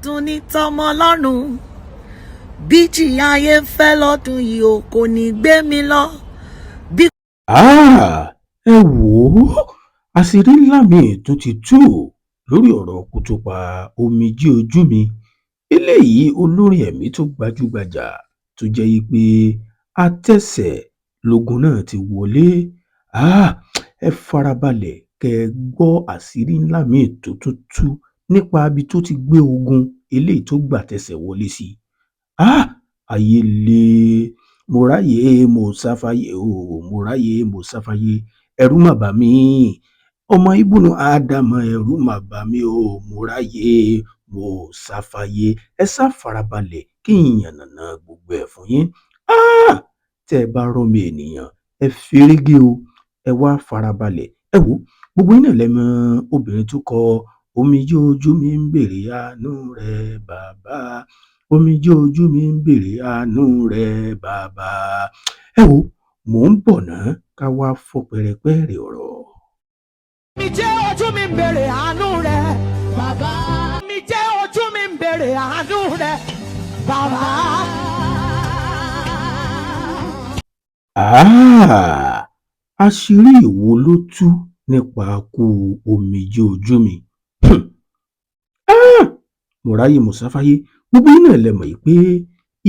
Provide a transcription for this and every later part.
Ọdún ní tọmọ Ọlọ́run. Bíjì ayé ń fẹ́ lọ́dún yìí o, kò ní gbé mi lọ. Bí Ẹ wò ó, àṣírí ńlá miín tún ti tú lórí ọ̀rọ̀ ikú tó pa Omijé Ojú Mi. Eléyìí, olórin ẹ̀mí tó gbajúgbajà tó jẹ́ pé àtẹ̀sẹ̀ lógun náà ti wọlé. Ẹ farabalẹ̀ kẹ́ ẹ gbọ́ àṣírí ńlá miín tó tún tú nípa ibi tó ti gbé ogun eléyìí tó gbà tẹsẹ̀ wọlé sí. Ayé le, mo ráyè mo sá fáyé o, mo ráyè mo sá fáyé, ẹ̀rù mà bà mí, ọmọ ibùnú ádámọ̀, ẹ̀rù mà bà mí o, mo ráyè mo sá fáyé. Ẹ sá farabalẹ̀ kí n yànnàná gbogbo ẹ̀ fún yín. Tẹ́ ẹ bá rọ́mọ ènìyàn, ẹ ferégé o, ẹ wá farabalẹ̀. Ẹ wò ó, gbogbo yín náà lẹ mọ obìnrin tó kọ "Omijé ojú mi ń béèrè àánú rẹ bàbá, omijé ojú mi ń béèrè àánú rẹ bàbá". Ẹ wò ó, mò ń bọ̀ ná, ká wá fọ́ pẹrẹpẹrẹ ọ̀rọ̀. Omijé ojú mi ń bèrè àánú rẹ bàbá. Omijé ojú mi ń bèrè àánú rẹ bàbá. Àṣírí wo ló tú nípa ikú Omijé Ojú Mi? Mo ráyè mo sá fáyé. Gbogbo yín náà lẹ mọ̀ yìí pé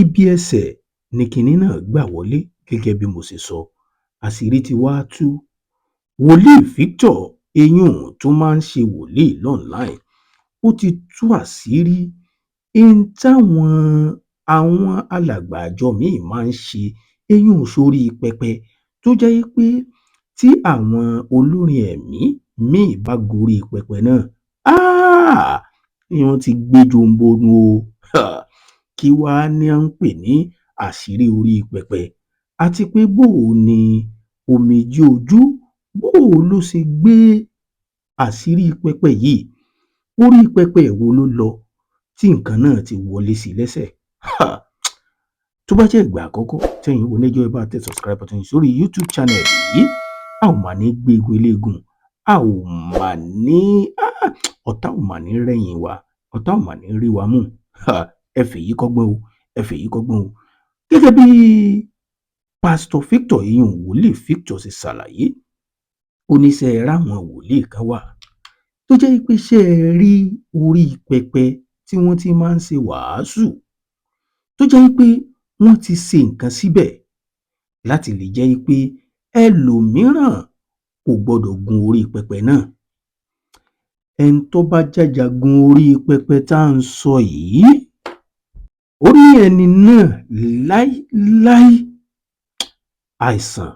ibi ẹsẹ̀ ni kinní náà gbà wọlé. Gẹ́gẹ́ bí mo ṣe sọ, àṣírí ti wá tú. Wòlíì Victor eyín tó máa ń ṣe wòlíì online, ó ti tú àṣírí n táwọn àwọn alàgbà àjọ míín máa ń ṣe eyín sórí pẹpẹ, tó jẹ́ pé tí àwọn olórin ẹ̀mí míín bá gorí pẹpẹ náà, wọ́n ti gbé jombonu o. Kí wàá ní à ń pè ní àṣírí orí pẹpẹ, àti pé bó o ní Omijé Ojú, bó o ló ṣe gbé àṣírí pẹpẹ yìí, orí pẹpẹ wo ló lọ tí nǹkan náà ti wọlé sí lẹ́sẹ̀? Tó bá jẹ́ ìgbà àkọ́kọ́ tẹ́yin wò níjọ́, ẹ bá tẹ subscribe button sórí YouTube channel yìí. A ò mà ní gbégun eléegun, a ò mà ní, ọ̀tá ò mà ní rẹ́yìn wa, ọ̀tá ò mà ní rí wa mú. Ẹ fèyí kọ́gbọ́n o, ẹ fèyí kọ́gbọ́n o. Gẹ́gẹ́ bí Pásítọ̀ Victor, ìyẹn Wòlíì Victor, ṣe ṣàlàyé, ó ní ṣe é ráwọn wòlíì kan wà tó jẹ́ pé, ṣé ẹ rí orí pẹpẹ tí wọ́n ti máa ń ṣe wàásù, tó jẹ́ pé wọ́n ti ṣe nǹkan síbẹ̀ láti lè jẹ́ pé ẹlòmíràn kò gbọ́dọ̀ gun orí pẹpẹ náà. Ẹni tó bá jàjà gun orí pẹpẹ tá à ń sọ yìí, ó ní ẹni náà láéláé, àìsàn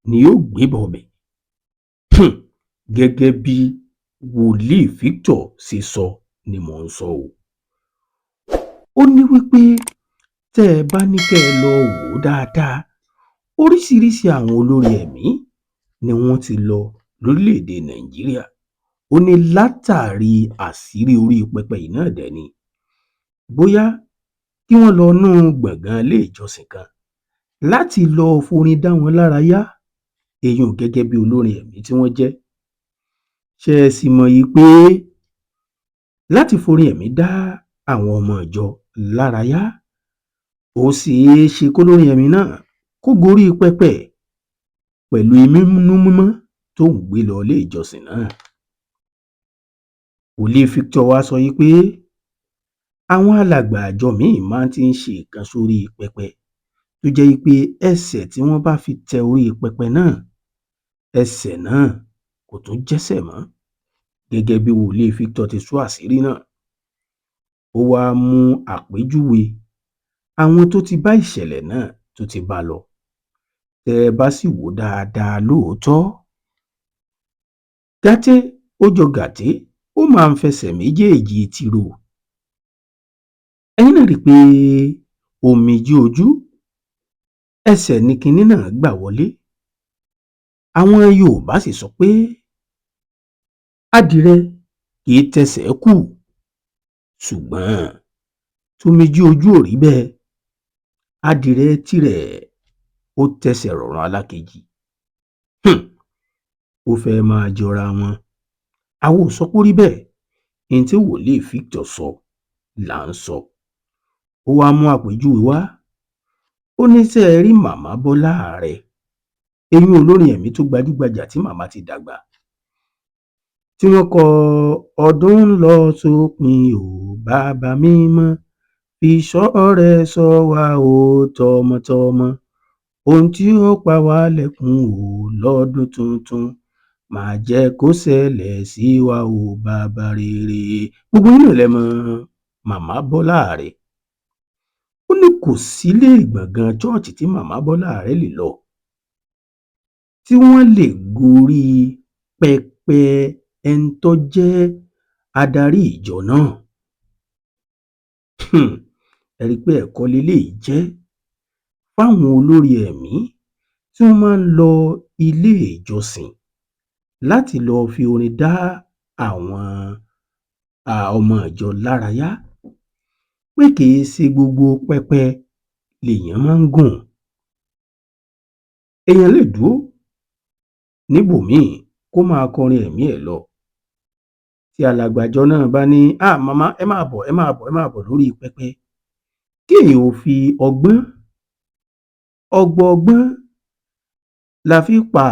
ni yóò gbé bọbẹ̀. Gẹ́gẹ́ bí Wòlíì Victor ṣe sọ ni mò ń sọ o. Ó ní wípé tẹ́ ẹ bá ní kẹ́ ẹ lọ́ọ́ wò ó dáadáa, oríṣiríṣiì àwọn olórin ẹ̀mí ni wọ́n ti lọ lórílẹ̀-èdè Nàìjíríà. Ó ní látàrí àṣírí orí pẹpẹ yìí náà dẹ̀ ni, bóyá kí wọ́n lọ inú gbọ̀ngàn ilé ìjọsìn kan láti lọ́ọ́ forin dá wọn lárayá, èèyàn gẹ́gẹ́ bí olórin ẹ̀mí tí wọ́n jẹ́. Ṣé ẹ sì mọ̀ yìí pé láti forin ẹ̀mí dá àwọn ọmọ ìjọ lárayá, ó ṣeé ṣe kólórin ẹ̀mí náà kó gorí pẹpẹ pẹ̀lú inú mímọ́ tóun gbé lọ ilé ìjọsìn náà. Wòlíì Victor wàá sọ yìí pé àwọn alàgbà àjọ míín máa ti ń ṣe nǹkan sórí pẹpẹ tó jẹ́ pé ẹsẹ̀ tí wọ́n bá fi tẹ orí pẹpẹ náà, ẹsẹ̀ náà kò tún jẹ́sẹ̀ mọ́. Gẹ́gẹ́ bí Wòlíì Victor ti tú àṣírí náà, ó wáá mú àpèjúwe àwọn tó ti bá ìṣẹ̀lẹ̀ náà tó ti bá lọ. Tẹ́ ẹ bá sì wò ó dáadáa lóòótọ́, gàtè ó jọ gàtè, ó máa ń fẹsẹ̀ méjèèjì tìrò. Ẹ̀yin náà rí i pé Omijé Ojú, ẹsẹ̀ ní kinní náà gbà wọlé. Àwọn Yorùbá sì sọ pé adìrẹ kì í tẹsẹ̀ kù, ṣùgbọ́n tòmijé ojú ò rí bẹ́ẹ̀. Adìrẹ tirẹ̀, ó tẹsẹ̀ rọ̀run alákejì. Ó fẹ́ẹ́ máa jọra wọn. Àwa ò sọ pé ó rí bẹ́ẹ̀. Ní tí Wòlíì Victor sọ là ń sọ. Ó wá mú àpèjúwe wá, ó ní ṣé ẹ rí Màmá Bọ́lá Àrẹ, eyín olórin ẹ̀mí tó gbajúgbajà tí màmá ti dàgbà, tí wọ́n kọ "Ọdún ń lọ sópin o, bàbá mímọ́ ìṣọ́ rẹ ṣọ́ wa o tọmọtọmọ, ohun tí ó pa wá lẹ́kún o lọ́dún tuntun má jẹ́ kó ṣẹlẹ̀ sí wa o bàbá rere". Gbogbo yín náà lẹ mọ̀ Màmá Bọ́lá Àrẹ. Ó ní kò sílé gbọ̀ngàn chọ́ọ̀chì tí Màmá Bọ́lá Àrẹ lè lọ tí wọ́n lè gorí pẹpẹ ẹni tó jẹ́ adarí ìjọ náà. Ẹ rí i pé ẹ̀kọ́ leléyìí jẹ́ fáwọn olórin ẹ̀mí tí wọ́n máa ń lọ ilé ìjọsìn láti lọ fi orin dá àwọn ọmọ ìjọ lárayá, pé kì í ṣe gbogbo pẹpẹ lèèyàn máa ń gùn. Èèyàn lè dúró níbòmíì kó máa kọrin ẹ̀mí ẹ̀ lọ. Tí alàgbà ìjọ náà bá ní, "Màmá, ẹ máa bọ̀, ẹ máa bọ̀, ẹ máa bọ̀ lórí pẹpẹ," kí èèyàn ò fi ọgbọ́n ọgbọọgbọ́n la fi pa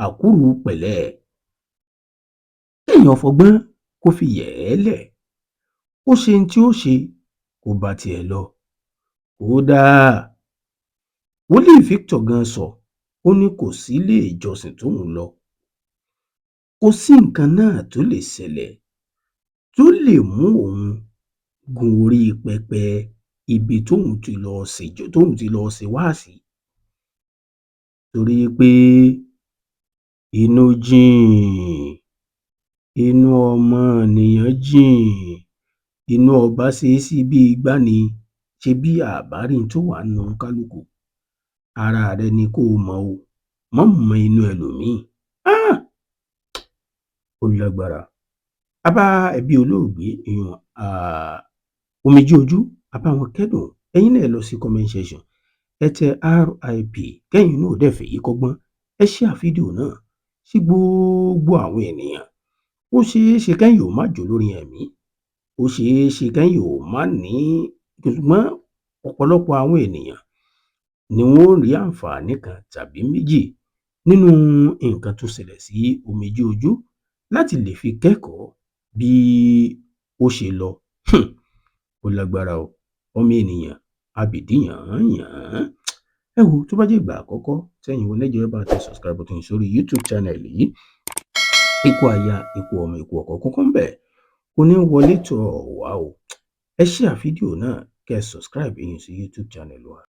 àkúrù pẹ̀lẹ́, kéèyàn fọgbọ́n kó fi yẹ̀ ẹ́ lẹ̀, kó ṣe ohun tí ó ṣe, kó bá tiẹ̀ lọ. Kódà Wòlíì Victor gan sọ, ó ní kò sí ilé ìjọsìn tóun lọ, kò sí nǹkan náà tó lè ṣẹlẹ̀ tó lè mú òun gun orí pẹpẹ ibi tóun ti lọ tóun ti lọ ṣe wáàsí, torí pé inú jìn, inú ọmọnìyàn jìn, inú ọba ṣe é ṣí bí igbá ni. Ṣebí a bá rí n tó wà nínú kálukú, ara rẹ ni kó o mọ̀ o, má mọ inú ẹlòmíì. Ó lágbára. A bá ẹbí olóògbé ìyún Omijé Ojú, a bá wọn kẹ́dùn. Ẹ̀yin náà ẹ lọ sí comment section, ẹ tẹ RIP, kẹ́yìn náà ó dẹ̀ fèyí kọ́gbọ́n. Ẹ share fídíò náà sí gbogbo àwọn ènìyàn. Ó ṣeé ṣe kẹ́yìn ó má jólórin ẹ̀mí, ó ṣeé ṣe kẹ́yìn ó má ní, ṣùgbọ́n ọ̀pọ̀lọpọ̀ àwọn ènìyàn ni wọ́n ó rí àǹfààní kan tàbí méjì nínú nǹkan tó ṣẹlẹ̀ sí Omijé Ojú láti lè fi kẹ́kọ̀ọ́ bí ó ṣe lọ. Ó lágbára o, ọmọ ènìyàn abìdí yànyàn. Ẹ wo, tó bá jẹ́ ìgbà àkọ́kọ́ tẹ́yin wọlé, ẹ jọ̀ọ́ ẹ bá tẹ subscribe button sórí YouTube channel yìí. Ikú aya, ikú ọmọ, ikú ọkọ kúkú ń bẹ̀ kò ní wọlé tọ̀ wá o. Ẹ share fídíò náà, kẹ́ ẹ subscribe yín sí YouTube channel wa.